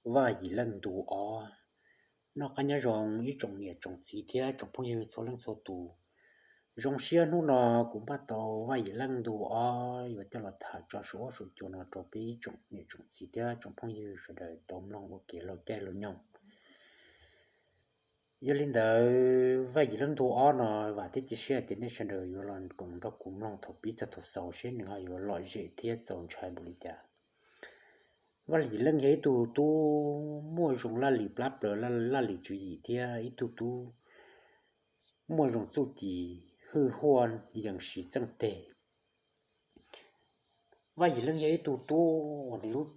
Vaj Yim Leej ntu ob. Noj qab nyob zoo ib tsoom niam tsoom txiv thiab tsoom phooj ywg txhua leej txhua tus. Zoo siab hnub no kuv npaj tau Vaj Yim Leej ntu ob yuav coj los tham tso saum huab saum cua no rau peb ib tsoom niam tsoom txiv thiab tsoom phooj ywg sawv daws tau mloog ua kev laug caij laug nyoog. Yog li ntawd Vaj Yim Leej ntu ob no vam thiab cia siab tias nej sawv daws yuav los koom nrog kuv mloog thaum pib txog thaum xaus seb nws ho yuav lom zem thiab txaus ntshai npaum li cas. Vaj Yim Leej yog ib tug tub muaj zoo laj lim plab plaws, laj lim tswv yim thiab ib tug tub muaj zoo txuj ci hwj huaj yees siv txheej teg. Vaj Yim Leej yog ib tug tub uas nws lub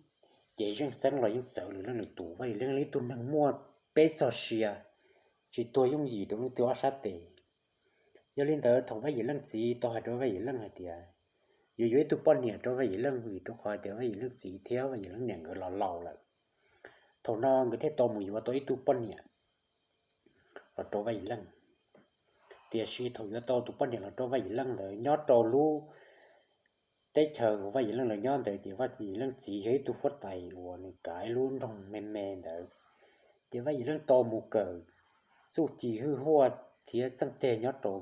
cev zeej xeeb los yeej txawv lwm leej lwm tus. Vaj Yim Leej yog ib tug neeg muaj peb txog sia, tsis tuag yooj yim rau leej twg ob sab tes. Yog li ntawd thaum Vaj Yim Leej txiv tau hais rau Vaj Yim Leej hais tias yuav yuav ib tug poj niam rau Vaj Yim Leej vim rau qhov tias Vaj Yim Leej txiv thiab Vaj Yim Leej niam nkawd los laus lawm. Thaum no nkawd thiaj tau mus yuav tau ib tug poj niam los rau Vaj Yim Leej. Tiam sis thaum yuav tau tus poj niam los rau Vaj Yim Leej ntawd nyob rau lub teb chaws uas Vaj Yim Leej lawv nyob ntawd ces Vaj Yim Leej txiv yog ib tug huab tais uas nws kav ib lub nroog me me ntawd. Ces Vaj Yim Leej tau mus kawm txuj ci hwj huaj thiab txheej teg nyob rau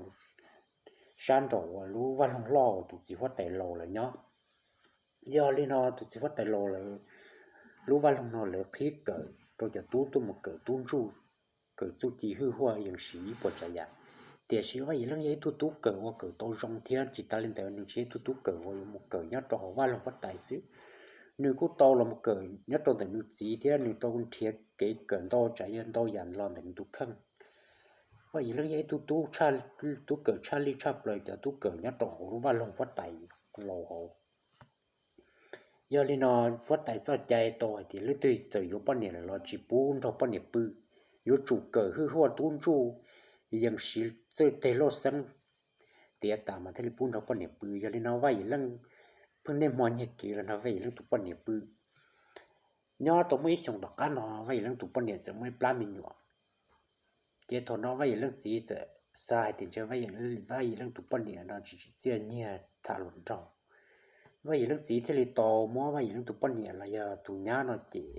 sab nraum uas lub vaj loog loj uas tus txiv huab tais laus lawv nyob. Yog li no tus txiv huab tais laus lawv lub vaj loog no lawv qhib kawm rau cov tub tuaj mus kawm tub ntsuj, kawm txuj ci hwj huaj yees siv ib puas tsav yam. Tiam sis Vaj Yim Leej yog ib tug tub kawm uas kawm tau zoo thiab tsis tas li ntawd nws tsis yog ib tug tub kawm uas yuav mus kawm nyob rau hauv vaj loog huab tais xwb. Nws kuj tau los mus kawm nyob rau ntawm nws txiv thiab nws tau nrhiav kev kawm ntau tsav ntau yam los ntawm nws tus kheej. Vaj Yim Leej yog ib tug tub, tub kawm tshaj lij tshaj plaws cov tub kawm nyob rau hauv lub vaj loog huab tais laus hauv. Yog li no huab tais txoj cai tau hais tias leej twg txawm yuav poj niam lawm los tsis pub nrog poj niam pw, yuav tsum kawm hwj huaj tub ntsuj, yees siv txheej teg lauj xeeb tiav tas mas thiaj li pub nrog poj niam pw. Yog li no Vaj Yim Leej pheej niaj hmo nyiag kev los nrog Vaj Yim Leej tus poj niam pw. Nyob tau muaj ib xyoos tom qab no Vaj Yim Leej tus poj niam txawm muaj ib plab me nyuam. Ces thaum no Vaj Yim Leej txiv txawm xav hais tias ntshe Vaj Yim Leej tus poj niam no tsis tsim txiaj nyiag tham hluas nraug. Vaj Yim Leej txiv thiaj li tau muab Vaj Yim Leej tus poj niam los yog tus nyab no ces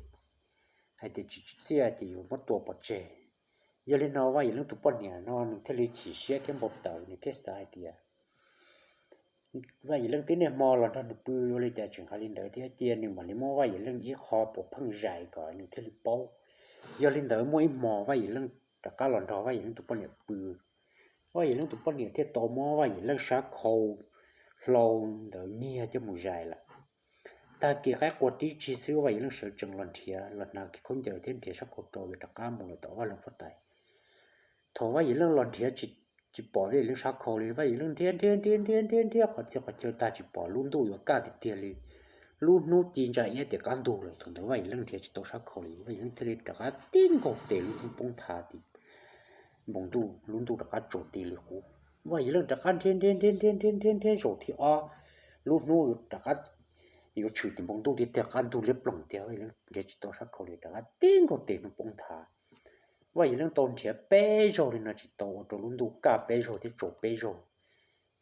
hais tias tsis tsim txiaj ces yuav muab tua pov tseg. Yog li no Vaj Yim Leej tus poj niam no nws thiaj li chim siab thiab npau taws, nws thiaj xav hais tias Vaj Yim Leej twb niaj hmo los nrog nws pw, ua li cas tseem hais li ntawd thiab, cia nws mam li muab Vaj Yim Leej ib qho puas pheej zais kom nws thiaj li paub. Yog li ntawd muaj ib hmo Vaj Yim Leej rov qab los nrog Vaj Yim Leej tus poj niam pw. Vaj Yim Leej tus poj niam thiaj tau muab Vaj Yim Leej sab khau hlau ntawd nyiag coj mus zais lawm. Tag kis qaib qua tib si xwb Vaj Yim Leej sawv tsees los nrhiav, los hnav kiag khaub ncaws thiab nrhiav sab khau rau yuav rov qab mus lawm tom vaj loog huab tais. Thaum Vaj Yim Leej los nrhiav tsis pom Vaj Yim Leej sab khau li, Vaj Yim Leej nrhiav nrhiav nrhiav nrhiav nrhiav nrhiav qhov txhia qhov chaw tag tsis pom, lub ntuj yuav kaj tiag tiag li. Lub hnub ci ntsa iab tias qab ntug lawm, thaum ntawd Vaj Yim Leej nrhiav tsis tau sab khau li, Vaj Yim Leej thiaj li rov qab tib nkaug tes lub hnub poob thav tim npoo ntuj, lub ntuj rov qab tsaus ti li qub. Vaj Yim Leej rov qab nrhiav nrhiav nrhiav nrhiav nrhiav nrhiav nrhiav zaum thib ob, lub hnub rov qab yuav tshwm tim npoo ntuj tiag tiag qab ntug liab ploog tiag, Vaj Yim Leej nrhiav tsis tau sab khau li, rov qab tib nkaug tes hnub poob thav. Vaj Yim Leej tau nrhiav peb zaug li no tsis tau, ua rau lub ntuj kaj peb zaug thiab tsaus peb zaug.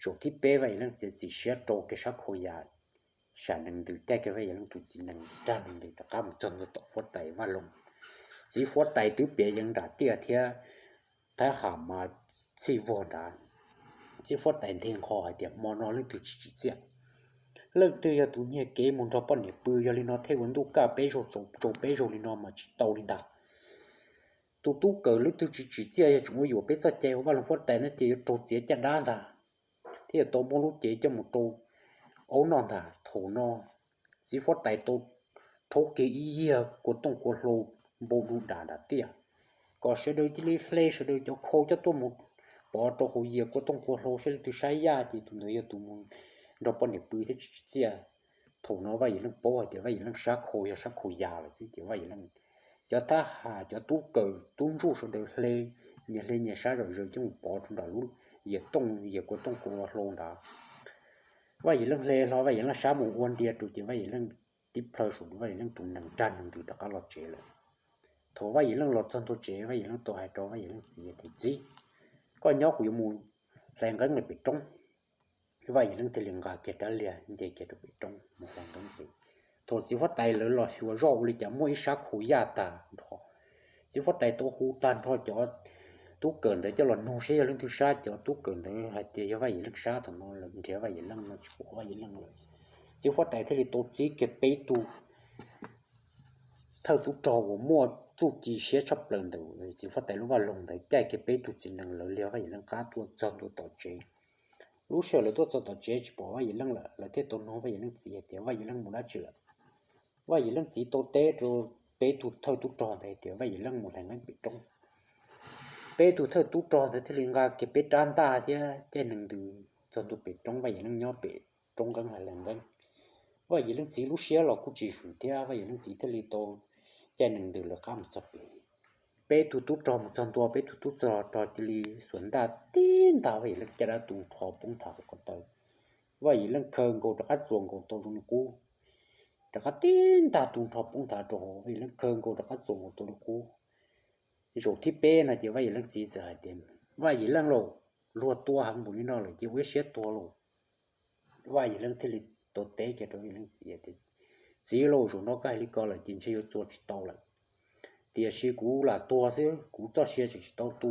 Zaum thib peb Vaj Yim Leej txiav txim siab rau kiag sab khau ya, sam nees ntws caij kiag Vaj Yim Leej tus txiv nees rag nees ntws rov qab mus txog ntua tom huab tais vaj loog. Txiv huab tais twb piav yeev nram tiaj thiab, thab ham mas txhij vog nrad. Txiv huab tais nthe nqho hais tias hmo no leej twg tsis tsim txiaj, leej twg yog tus nyiag kev mus nrog poj niam pw, yog li no thiaj ua ntuj kaj peb zaug tsaus peb zaug li no mas tsis tau li ntag. Tus tub kawm leej twg tsis tsim txiaj yog tseem ua yuam peb txoj cai hauv vaj loog huab tais no ces yuav raug txiav caj dab ntag, thiaj yuav tau muab lub cev coj mus rau aub noj ntag. Thaum no txiv huab tais tau rhaub kiag ib yiag kua tooj kua hlau npau du dam nram tiaj, kom sawv daws cia li hle sawv daws cov khau coj tuaj mus pov rau hauv yias kua tooj kua hlau saib leej twg sab yaj ces tus ntawd yog tus mus nrog poj niam pw thiab tsis tsim txiaj. Thaum no Vaj Yim Leej paub hais tias Vaj Yim Leej sab khau yog sab khau ya lawm xwb ces Vaj Yim Leej, cov thab ham cov tub kawm tub ntsuj sawv daws hle nyias hle nyias sab zom zaws coj mus pov rau nram lub yias tooj yias kua tooj kua hlau nrad. Vaj Yim Leej hle hlo Vaj Yim Leej sab mus ua ntia rau ces Vaj Yim Leej tib plhaw saum Vaj Yim Leej tus nees rag nees ntws rov qab los tsev lawm. Thaum Vaj Yim Leej los txog ntua tsev Vaj Yim Leej tau hais rau Vaj Yim Leej txiv tias, Txiv, koj nyob kuv yuav mus hlais nqeeb lawm pem roob. Vaj Yim Leej thiaj li nqa kiag rab liag nce kiag rau pem roob mus hlais nqeeb ces Thaum txiv huab tais lawv los xyuas zoj ua li cas muaj ib sab khu yaj tag nrho. Txiv huab tais tau hu tag nrho cov tub kawm ntawd coj los nug saib yog leej twg sab, cov tub kawm ntawd hais tias yog Vaj Yim Leej sab. Thaum no lawv nrhiav Vaj Yim Leej no tsis pom Vaj Yim Leej lawm. Txiv huab tais thiaj li tau txib kiag peb tug thawj tub rog uas muaj txuj ci siab tshaj plaws ntawm txiv huab tais lub vaj loog ntawd caij kiag peb tug txiv nees lawv liag Vaj Yim Leej qab tuaj txog ntua tom tsev. Lub sij hawm lawv tuaj txog tom tsev tsis pom Vaj Yim Leej lawm, lawv thiaj tau nug Vaj Yim Leej txiv hais tias Vaj Yim Leej mus dab tsi lawm. Vaj Yim Leej txiv tau teb rau peb tug thawj tub rog ntawd hais tias Vaj Yim Leej mus hlais nqeeb pem roob. Peb tug thawj tub rog ntawd thiaj li nqa kiag peb rab ntaj thiab caij nees ntws txog ntua pem roob, Vaj Yim Leej nyob pem roob nqeeb hlais nqeeb. Vaj Yim Leej txiv lub siab los kuj tsis hwm thiab Vaj Yim Leej txiv thiaj li tau caij nees ntws lawv qab mus txog pem. Peb tug tub rog mus txog ntua, peb tug tub rog cia li xuas ntaj tib ntaj Vaj Yim Leej caj dab tu nrho poob nthav hauv ko taw. Vaj Yim Leej khaws nkaus rov qab txuas nkaus tau zoo li qub, rov qab tib ntaj tu nrho poob nthav rau hauv, Vaj Yim Leej khaws nkaus rov qab txuas nkaus tau li qub. Zaum thib peb no ces Vaj Yim Leej txiv txawm hais tias Vaj Yim Leej lauj, luag tua heev npaum li no lawm ces ua ib siab tuag lauj. Vaj Yim Leej thiaj li tau teb kiag rau Vaj Yim Leej txiv tias txiv lauj, zaum no koj hais li ko lawm ces ntshe yuav txuas tsis tau lawm. Tiam sis kuv lam tuag xwb, kuv txoj sia tseem tsis tau tu.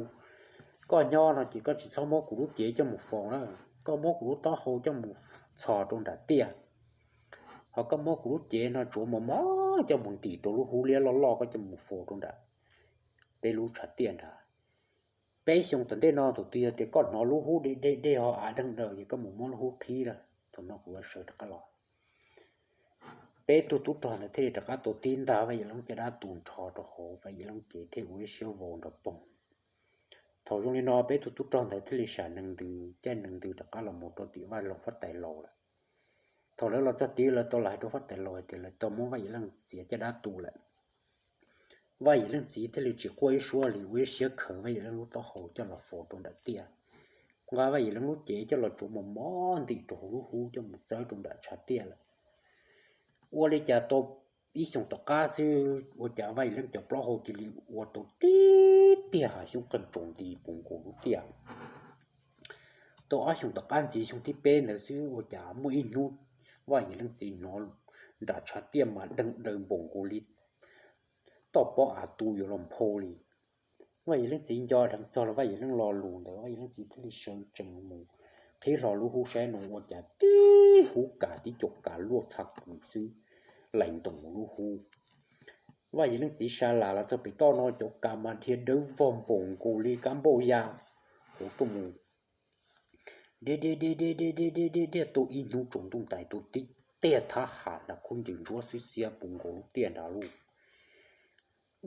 Koj nyob no ces koj tsis txhob muab kuv lub cev coj mus faus na, koj muab kuv lub taub hau coj mus txhos rau nram tiaj, ho koj muab kuv lub cev no tsuav mos mos coj mus ntim rau lub hub liab loj loj koj coj mus faus rau nram peb lub tshav tiaj nrad. Peb xyoo tom ntej no thaum twg yog tias koj hnov lub hub dej dej dej ho av deeg daws ces koj mus muab lub hub qhib lawm, thaum no kuv yuav sawv rov qab los. Peb tug tub rog ntawd thiaj li rov qab tau tib ntaj Vaj Yim Leej caj dab tu nrho rau hauv, Vaj Yim Leej ces thiaj ua ib siab vau nrov poog. Thaum zoo li no peb tug tub rog ntawd thiaj li sam nees ntws caij nees ntws rov qab los mus rau tim Vaj Loog huab tais laus lawm. Thaum lawv los txog tid lawv tau los hais rau huab tais laus hais tias lawv tau muab Vaj Yim Leej txiv caj dab tu lawm. Vaj Yim Leej txiv thiaj li tsis quaj ib suab li, ua ib siab khaws Vaj Yim Leej lub taub hau coj los faus rau nram tiaj, nqa Vaj Yim Leej lub cev coj los tsuav mos mos ntim rau hauv lub hub coj mus txawb rau nram tshav tiaj lawm. Ua li cas tau ib xyoos tom qab xwb ua cas Vaj Yim Leej cov plaub hau cia li ua tau tib tiag hav xyoob qeeg tsaus nti puv nkaus lub tiaj. Tau ob xyoos tom qab ntxiv xyoo thib peb ntawd xwb ua cas muaj ib hnub Vaj Yim Leej txiv hnov nram tshav tiaj mas deeg daws npaum nkaus li toj pob av tu yuav los nphau li. Vaj Yim Leej txiv nco dheev txog los Vaj Yim Leej lo lus ntawd, Vaj Yim Leej txiv thiaj li sawv tsees mus qhib hlo lub hub saib no ua cas tib hub kas tib co kas luaj txha kws xwb, lais ntoos lub hub. Vaj Yim Leej txiv sa las los txog pem toj no cov kas mas dhia dawb vog npaum nkaus li kab npauj ya hauv tuaj mus. Dhia dhia dhia dhia dhia dhia dhia dhia dhia tau ib hnub tsaus ntuj ntais tau tib tiag thab ham nram khaub ncaws ntsuab xwb xiab puv nkaus lub tiaj nrad lauj.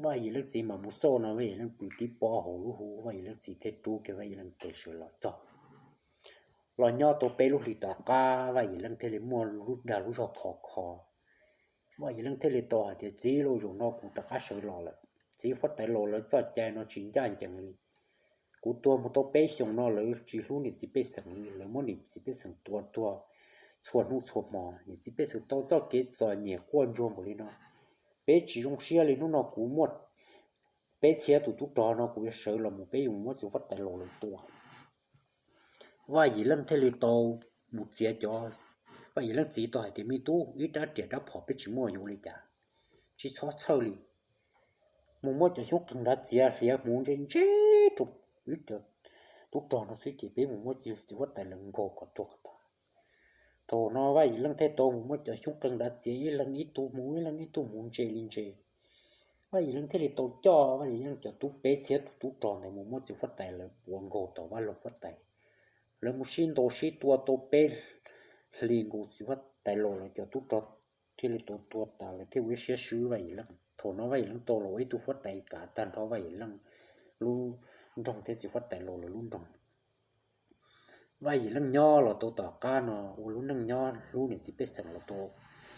Vaj Yim Leej txiv mam mus xauj no Vaj Yim Leej pw tib pob hauv lub hub, Vaj Yim Leej txiv thiaj rub kiag Vaj Yim Leej tes sawv los txog. Los nyob tau peb lub hlis tom qab Vaj Yim Leej thiaj li muaj lub dag lub zog khov kho. Vaj Yim Leej thiaj li tau hais tias txiv lauj, zaum no kuv rov qab sawv los lawm. Txiv huab tais laus lawv txoj cai no tsis ncaj ncees li. Kuv tuag mus tau peb xyoos no lawv tsis hlub niam txiv pej xeem li, lawv muab niam txiv pej xeem tua tuag txhua hnub txhua hmo, niam txiv pej xeem tau txoj kev txom nyem quaj ntsuag npaum li no. Peb tsis zoo siab li, hnub no kuv muaj peb txhiab tus tub rog no kuv yuav sawv los mus peb yuav mus muab txiv huab tais laus lawv tua. Vaj Yim Leej thiaj li tau mus txiav cov, Vaj Yim Leej txiv tau hais tias me tub, ib rab riam rab phom peb tsis muaj yuav ua li cas, tsis txhob txhawj li. Mus muab cov xyoob qeeg nrad txiav hliav hmuv ntse ntse rau ib co tub rog no xwb ces peb mus muab txiv huab tais lawv nkaug kom tuag kom tag. Thaum no Vaj Yim Leej thiaj tau mus muab cov xyoob qeeg nrad txiav ib leeg ib tug hmuv ib leeg ib tug hmuv ntse li ntse. Vaj Yim Leej thiaj li tau coj Vaj Yim Leej cov tub peb txhiab tus tub rog ntawd mus muab txiv huab tais lawv puav nkaug tom Vaj Loog huab tais. Lawv mus sib ntaus sib tua tau peb hlis nkaus txiv huab tais laus lawv cov tub rog thiaj li tau tuag tas, lawv thiaj ua ib siab swb Vaj Yim Leej. Thaum no Vaj Yim Leej tau los ua ib tug huab tais kav tag nrho Vaj Yim Leej lub nroog thiab txiv huab tais laus lawv lub nroog. Vaj Yim Leej nyob los tau tom qab no ua lub neej nyob hlub niam txiv pej xeem los tau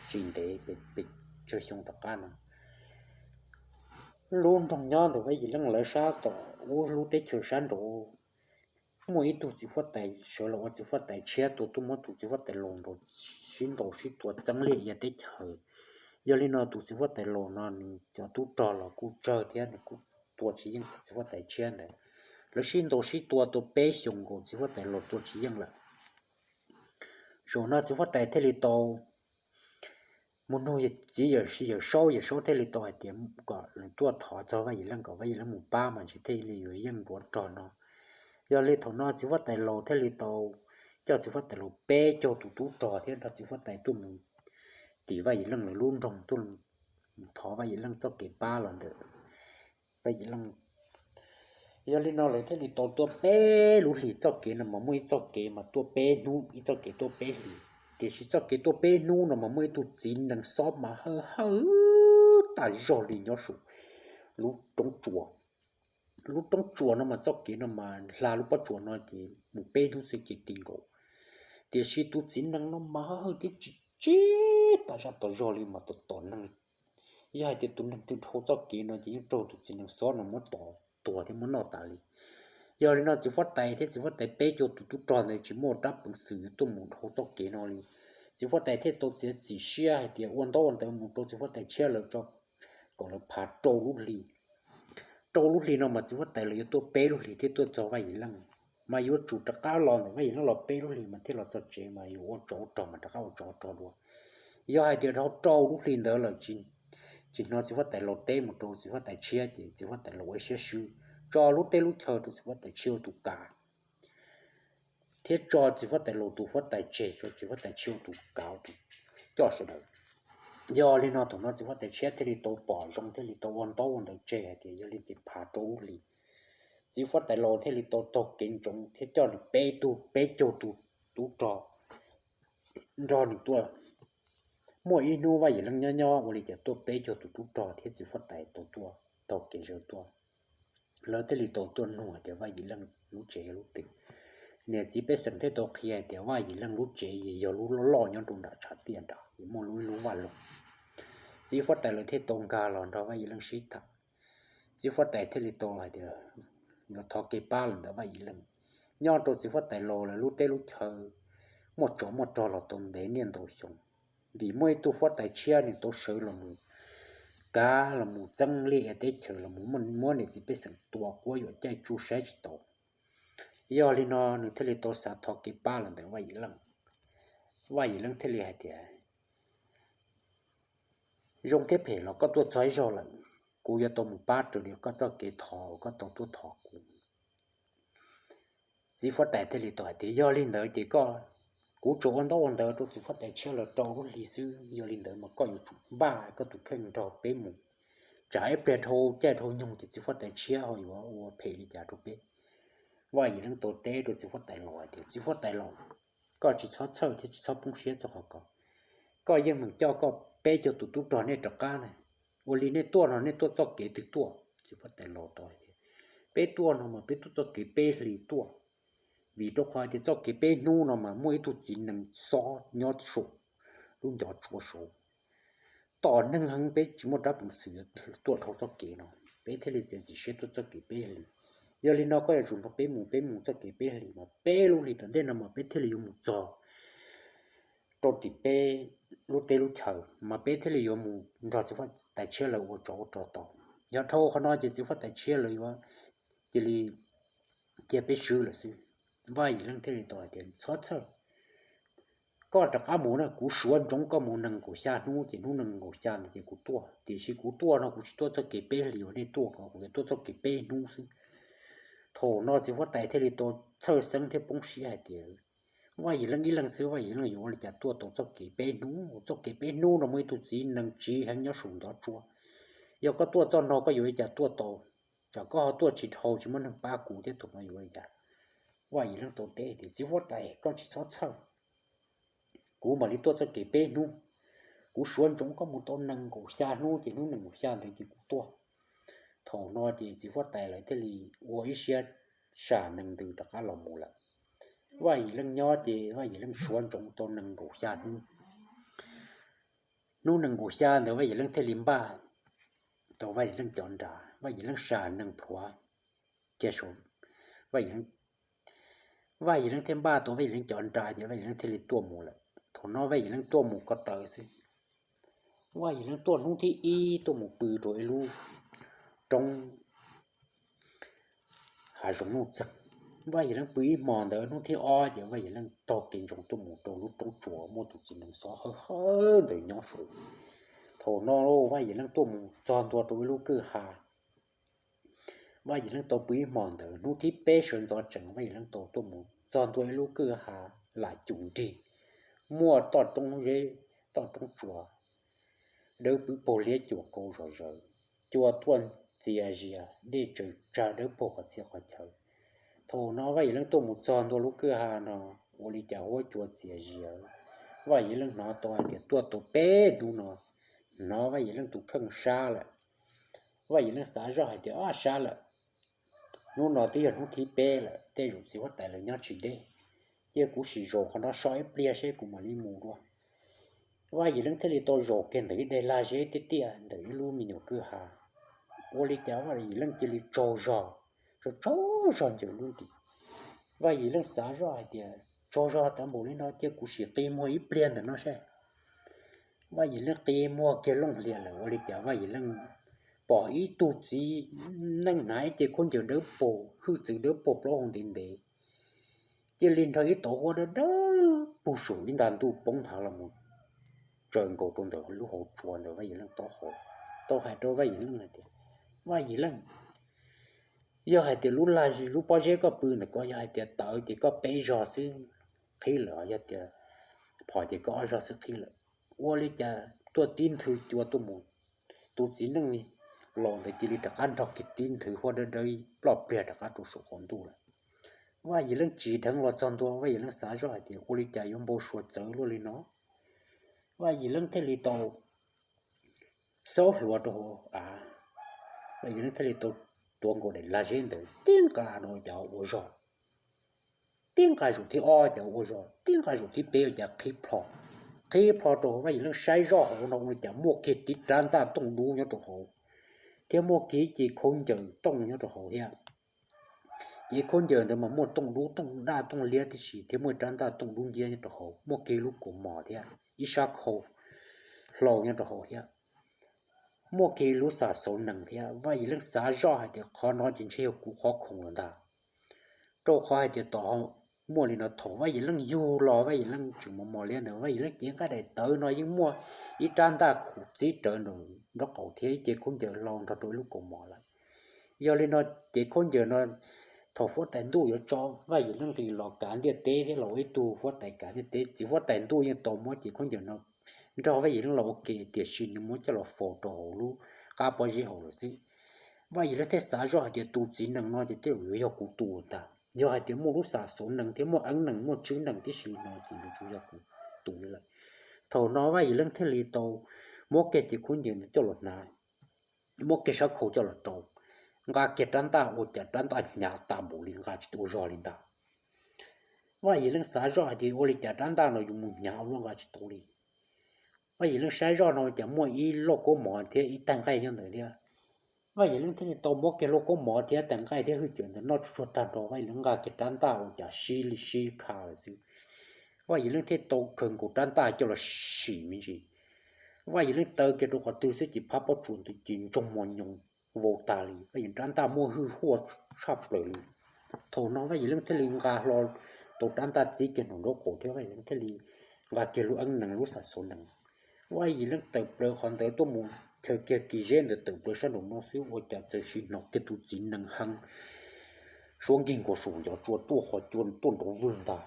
tsis ntev pes tsawg xyoo tom qab no. Lub nroog nyob ntawm Vaj Yim Leej lawv sab tom ub lub teb chaws sab nraud, muaj ib tug txiv huab tais sawv los ua txiv huab tais tshiab tua tuaj muab tus txiv huab tais laus nraud sib ntaus sib tua txeeb liaj ia teb chaws. Yog li no tus txiv huab tais laus no nws cov tub rog los kuj tsawg thiab nws kuj tua tsis yeej tus txiv huab tais tshiab ntawd. Lawv sib ntaus sib tua tau peb xyoos nkaus txiv huab tais laus tua tsis yeej lawm. Zaum no txiv huab tais thiaj li tau mus nug txiv Yawm Saub, Yawm Saub thiaj li tau hais tias kom nws tuaj thov txog Vaj Yim Leej kom Vaj Yim Leej mus pab mas ntshe thiaj li yuav yeej nruav rog no. Yog li thaum no txiv huab tais laus thiaj li tau coj txiv huab tais laus peb caug tus tub rog thiab nrog txiv huab tais tuaj mus tim Vaj Yim Leej lawv lub nroog tuaj mus thov Vaj Yim Leej txoj kev pab los ntawm Vaj Yim Leej. Yog li no lawv thiaj li tau tuaj peb lub hlis. Txoj kev no mas muaj ib txoj kev mas tuaj peb hnub, ib txoj kev tuaj peb hlis. Tiam sis txoj kev tuaj peb hnub no mas muaj ib tug txiv nees xob mas hawj hawj tas zog li nyob saum lub roob tsua. Lub roob tsua no mas txoj kev no mas hla lub pob tsuas no ces mus peb hnub xwb ces ti nkaus. Tiam sis tus txiv nees no mas hawj hawj thiab tsis tsib tas zaj tas zog li mas tom tom neeg. Yog hais tias tus neeg twg dhau txoj kev no ces yeej raug tus txiv nees xob no muab tom tuag thiab muab noj tas li. Yog li no txiv huab tais thiab txiv huab tais peb caug tus tub rog ntawd tsis muaj rab peev xwm yuav tuaj mus dhau txoj kev no li. Txiv huab tais thiaj tau txiav txim siab hais tias ua ntaub ua ntawv mus rau txiv huab tais tshiab lawv tso, kom lawv phav rau lub hli. Rau lub hli no mas txiv huab tais lawv yuav tuaj peb lub hlis thiab tuaj txog Vaj Yim Leej, mas yuav tsum rov qab los ntawm Vaj Yim Leej los peb lub hlis mas thiaj los txog tsev mas yuav ua tsov ua rog mas rov qab ua tsov ua rog dua. Yog hais tias dhau rau lub hli ntawd lawm tsis, tsis hnov txiv huab tais laus teb mus rau txiv huab tais tshiab ces txiv huab tais laus ua siab swb, tso lub teb lub chaw rau txiv huab tais tshiab ua tus kav thiab tso txiv huab tais laus tus huab tais tseg, txiv huab tais tshiab ua tus kav ua tus coj sawv daws. Yog li no thaum no txiv huab tais tshiab thiaj li tau pom zoo thiaj li tau ua ntaub ua ntawv tseg hais tias yog li ces phav rau lub hlis. Txiv huab tais laus thiaj li tau taug kev ntsoov thiab coj nws peb tug peb caug tus tub rog nrog nws tuaj. Muaj ib hnub Vaj Yim Leej nyob nyob ua li cas tuaj peb caug tus tub rog thiab txiv huab tais tau tuaj taug kev zawv tuaj. Lawv thiaj li tau tuaj nug hais tias Vaj Yim Leej lub tsev yog lub twg. Niam txiv pej xeem thiaj tau qhia hais tias Vaj Yim Leej lub tsev yog lub loj loj nyob rau nram tshav tiaj nrad es muaj lub ib lub vaj loog. Txiv huab tais lawv thiaj tau nkag los nrog Vaj Yim Leej sib tham. Txiv huab tais thiaj li tau hais tias yuav thov kev pab los ntawm Vaj Yim Leej. Nyob rau txiv huab tais laus lawv lub teb lub chaw muaj tsov muaj rog los tau ntev niaj ntau xyoo, vim muaj ib tug huab tais tshiab nws tau sawv los mus kav los mus txeeb liaj ia teb chaws los mus muab niam txiv pej xeem tua quab yuam caij tsuj saib tsis taus. Yog li no nws thiaj li tau xav thov kev pab los ntawm Vaj Yim Leej. Vaj Yim Leej thiaj li hais tias zoo thiab phem los koj tuaj txog ib zaug lawm, kuv yuav tau mus pab raws li koj txoj kev thov uas koj tau tuaj thov kuv. Txiv huab tais thiaj li tau hais tias yog li ntawd ces koj, kuv tsuas ua ntaub ua ntawv rau txiv huab tais tshiab lawv rau lub hli xwb, yog li ntawd mas koj yuav tsum npaj koj tus kheej nrog peb mus. Tsam ib pliag dhau caij dhau nyoog ces txiv huab tais tshiab ho yuav ua phem li cas rau peb. Vaj Yim Leej tau teb rau txiv huab tais laus hais tias txiv huab tais laus, koj tsis txhob txhawj thiab tsis txhob poob siab txog qhov ko. Koj yeej meem coj koj peb caug tus tub rog nej rov qab na. Ua li nej tuaj no nej tuaj txoj kev twg tuaj? Txiv huab tais laus tau hais tias peb tuaj no mas peb tuaj txoj kev peb hlis tuaj, vim rau qhov tias txoj kev peb hnub no mas muaj ib tug txiv nees xob nyob saum lub ncov tsua saud tom neeg heev, peb tsis muaj rab peev xwm yuav tuaj dhau txoj kev no, peb thiaj li txiav txim siab tuaj txoj kev peb hlis. Yog li no koj yuav tsum nrog peb mus, peb mus txoj kev peb hlis mas peb lub hlis tom ntej no mas peb thiaj li yuav mus txog rau tim peb lub teb lub chaw mas peb thiaj li yuav mus nrog txiv huab tais tshiab lawv ua tsov ua rog tau. Yog dhau qhov no ces txiv huab tais tshiab lawv yuav cia li cia peb swb lawm xwb. Vaj Yim Leej thiaj li tau hais tias txhob txhawj, koj rov qab mus na, kuv suav ntsoov koj mus nees nkaum xya hnub ces hnub nees nkaum xya ntawd ces kuv tuaj, tiam sis kuv tuaj no kuv tsis tuaj txoj kev peb hlis uas nej tuaj ko, kuv yuav tuaj txoj kev peb hnub xwb. Thaum no txiv huab tais thiaj li tau txhawj xeeb thiab poob siab hais tias Vaj Yim Leej ib leeg xwb, Vaj Yim Leej yuav ua li cas tuaj tau txoj kev peb hnub? Txoj kev peb hnub no muaj ib tug txiv nees tsiv heev nyob saum ntov tsua. Yog koj tuaj txoj no koj yuav ua li cas tuaj tau? Tsam koj ho tuaj tsis dhau tsis muaj neeg pab kuv thiab, thaum no yuav ua li cas? Vaj Yim Leej tau teb tias txiv huab tais, koj tsis txhob txhawj, kuv mam li tuaj txoj kev peb hnub. Kuv suav ntsoov koj mus tau nees nkaum xya hnub ces hnub nees nkaum xya ntawd ces kuv tuaj. Thaum no ces txiv huab tais lawv thiaj li ua ib siab sam nees ntws rov qab los mus lawm. Vaj Yim Leej nyob ces Vaj Yim Leej suav ntsoov tau nees nkaum xya hnub. Hnub nees nkaum xya ntawd Vaj Yim Leej thiaj li npaj tau Vaj Yim Leej cov nra, Vaj Yim Leej sam nees plhuav kiag saud. Vaj Yim Leej thiaj npaj tau Vaj Yim Leej cov nra ces Vaj Yim Leej thiaj li tuaj mus lawm. Thaum no Vaj Yim Leej tuaj mus ko taw xwb. Vaj Yim Leej tuaj hnub thib ib tuaj mus pw rau ib lub roob hav zoov nuj txeeg. Vaj Yim Leej pw ib hmo ntawd, hnub thib ob ces Vaj Yim Leej taug kev ntsoov tuaj mus rau lub roob tsuas muaj tus txiv nees xov hawb hawb ntawd nyob saud. Thaum no Vaj Yim Leej tuaj mus txog ntua rau ib lub kwj ha. Vaj Yim Leej tau pw ib hmo ntawd, hnub thib peb sawv ntxov tsees Vaj Yim Leej tau tuaj mus txog ntua ib lub kwj ha lam cum nrig, muaj toj roob zeb, toj roob tsuas, dawb pw paug liab cua kauv zom zaws, cua tuaj txias zias, dej tsaws tsag dawb paug qhov txhia qhov chaw. Thaum no Vaj Yim Leej tuaj mus txog ntua lub kwj ha no, ua li cas huab cua txias zias, Vaj Yim Leej hnov tau hais tias tuaj tau peb hnub no, hnov Vaj Yim Leej tus kheej sab lawm. Vaj Yim Leej xav zoj hais tias, Ob, sab lawm, hnub no twb yog hnub thib peb lawm, tej zaum txiv huab tais lawv nyob tsis deb, cia kuv sim zaum qhov no so ib pliag seb kuv mam li mus dua. Vaj Yim Leej thiaj li tau zaum kiag ntawm ib daim lag zeb tiaj tiaj ntawm ib lub me nyuam kwj ha. Ua li cas Vaj Yim Leej cia li tsaug zog, tsaug tsaug zog ncaws lub nti. Vaj Yim Leej xav zoj hais tias, Tsaug zog tag npaum li no, cia kuv sim qi muag ib pliag ntawm no seb. Vaj Yim Leej qi muag kiag looj hlias lawm, ua li cas Vaj Yim Leej pom ib tug txiv neej hnav ib ce khaub ncaws dawb paug, hwj txwv dawb paug plaub hau ntev ntev, cia li nrog ib tauv huab dawb dawb pug saum ib nta ntuj poob nthav los mus tsaws nkaus rau ntawm lub hauv tsua ntawm Vaj Yim Leej taub hau, tau hais rau Vaj Yim Leej hais tias, Vaj Yim Leej, yog hais tias lub lag, lub pob zeb koj pw ntawm ko yog hais tias tawv ces koj peb zog xwb qhib lawm, yog tias phom ces koj ob zog xwb qhib lawm. Ua li cas tuaj tib nthwv cua tuaj mus, tus txiv neej laus ntawd cia li rov qab nrog kiag tib nthwv huab dawb dawb ploj pliag rov qab rau saum qaum ntuj lawm. Vaj Yim Leej tsim dheev los txog ntua, Vaj Yim Leej xav zoj hais tias, Ua li cas yuav npau suav txawv luaj li no? Vaj Yim Leej thiaj li tau xaub hluav rau hauv av, Vaj Yim Leej thiaj li tau tuav nkaus daim lag zeb ntawd tib nqa no cas ua zog, tib nqa zaum thib ob cas ua zog, tib nqa zaum thib peb ua cas qhib plho. Qhib plho rau hauv, Vaj Yim Leej saib zoj hauv no ua li cas muaj kiag tib rab ntaj tooj dub nyob rau hauv, thiab muaj kiag ib ce khaub ncaws tooj nyob rau hauv thiab. Ces khaub ncaws ntawd mas muaj tooj dub tooj daj tooj liab tib si thiab muaj rab ntaj tooj dub nciab nyob rau hauv, muaj kiag lub kaus mom thiab ib sab khau hlau nyob rau hauv thiab, muaj kiag lub xam xauv nees thiab. Vaj Yim Leej xav zoj hais tias, Qhov no ces ntshe yog kuv qhov khoom lawm ntag, rau qhov hais tias tom muaj li no. Thaum Vaj Yim Leej yug los Vaj Yim Leej tseem mos mos liab ntawd, Vaj Yim Leej cev nqaij daim tawv no yeej muaj ib rab ntaj khuv txib rawv nraum nraub qaum thiab ib ce khaub ncaws hlau nrog rau ib lub kaus mom lawm. Yog li no, ces khaub ncaws no thaum huab tais ntuj yuav tso Vaj Yim Leej nqis los kav ntiaj teb thiab los ua ib tug huab tais kav ntiaj teb, txiv huab tais ntuj yeej tau muab ces khaub ncaws no nrog Vaj Yim Leej los ua ke, tiam sis nws muab coj los faus rau hauv lub qab pob zeb hauv lawm xwb. Vaj Yim Leej thiaj xav zoj hais tias, Tus txiv nees no ces tej zaum yuav yog kuv tus ntag. Yog hais tias muaj lub xam xauv nees thiab muaj eeb nees muaj tswb nees tib si no ces nws tsuas yog kuv tus li lawm. Thaum no Vaj Yim Leej thiaj li tau muab kiag ces khaub ncaws ntawd coj los hnav, muab kiag sab khau coj los rau, nqa kiag rab ntaj ua cas rab ntaj hnyav tas npaum li nqa tsis tau zog li ntag. Vaj Yim Leej xav zoj hais tias, Ua li cas rab ntaj no yuav mus hnyav ua luaj nqa tsis tau li? Vaj Yim Leej saib zoj no cas muaj ib lauj kaub mov thiab ib taig nqaij nyob ntawd thiab. Vaj Yim Leej thiaj li tau muab kiag lauj kaub mov thiab taig nqaij thiab hwj cawv ntawd noj tsuag tsuag tag nrho, Vaj Yim Leej nqa kiag rab ntaj ua cas sib li sib kha lawm xwb. Vaj Yim Leej thiaj tau khaws nkaus rab ntaj coj los sim me ntsis. Vaj Yim Leej taw kiag rau qhov twg xwb ces phab pob tsuas ntawd ces ntsoog mos nyoos vau tas li, Vaj Yim rab ntaj muaj hwj huaj tshaj plaws li. Thaum no Vaj Yim Leej thiaj li nqa hlo tau rab ntaj txib kiag nraum nraub qaum thiab Vaj Yim Leej thiaj li nqa kiag lub eeb nees lub xam xauv nees. Vaj Yim Leej tawm plaws qhov ntawd tuaj mus chaws kiag kis zeb ntawd tawm plaws sab nraum no xwb ua cas txawm sim hnov kiag tus txiv nees hee suab nkig nkaus saum ncov tsua tuaj, qhov cua tuaj nrov vwg ntag.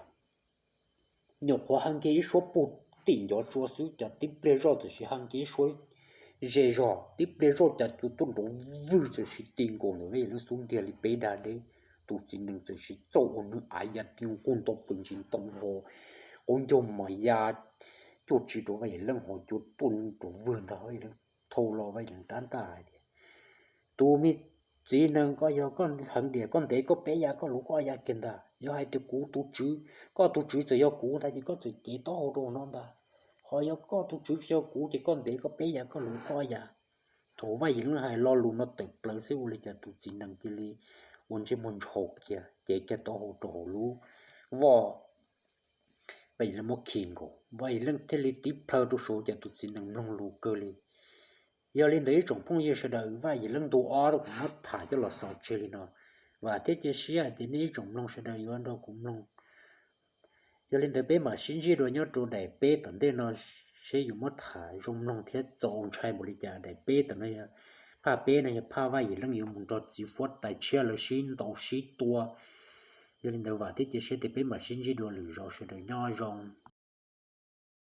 Nyuam qhuav hee kiag ib suab puag tim ncov tsua xwb cas tib pliag zoj txawm sim hee kiag ib suab ze zog, tib pliag zoj cas cua tuaj nrov vwg txawm sim ti nkaus ntawm Vaj Yim Leej xub ntiag li peb dag deb. Tus txiv nees txawm sim txauj ua nws av ya ti nqug nto pw ntsis ntoo ho, quav ncaug mas ya cuaj tsi rau Vaj Yim Leej ho cua tuaj nrov vwg ntag. Vaj Yim Leej thau los Vaj Yim Leej rab ntaj hais tias, Tus me txiv nees, koj yog koj heev tiag, koj ntev koj peb ya koj luv koj ob ya kiag ntag. Yog hais tias kuv tus tswv, koj tus tswv txawm yog kuv ntag ces koj txawm cev taub hau rau no ntag. Ho yog koj tus tswv tsis yog kuv ces koj ntev koj peb ya koj luv koj ob ya. Thaum Vaj Yim Leej hais lo lus no tawm plaws xwb ua li cas tus txiv nees cia li ua ntsej muag ntshau kiag, cev kiag taub hau rau hauv lub voj, Vaj Yim Leej muab khi nkaus. Vaj Yim Leej thiaj li tiv plhaw rau saud cas tus txiv nees mloog lus kawg li. Yog li ntawd ib tsoom phooj ywg sawv daws, Vaj Yim Leej ntu ob kuv muab tham coj los xaus tseg li no. Vam thiab cia siab hais tias nej ib tsoom mloog sawv daws yuav nrog kuv mloog. Yog li ntawd peb mam sib ntsib dua nyob rau daim peb tom ntej no, seb yuav muab tham zoo mloog thiab txaus ntshai npaum li cas. Daim peb tom no, phaj peb no yog phaj Vaj Yim Leej yuav mus nrog txiv huab tais tshiab lawv sib ntaus sib tua. Yog li ntawd vam thiab cia siab tias peb mam sib ntsib dua lwm zaus, sawv daws nyob zoo.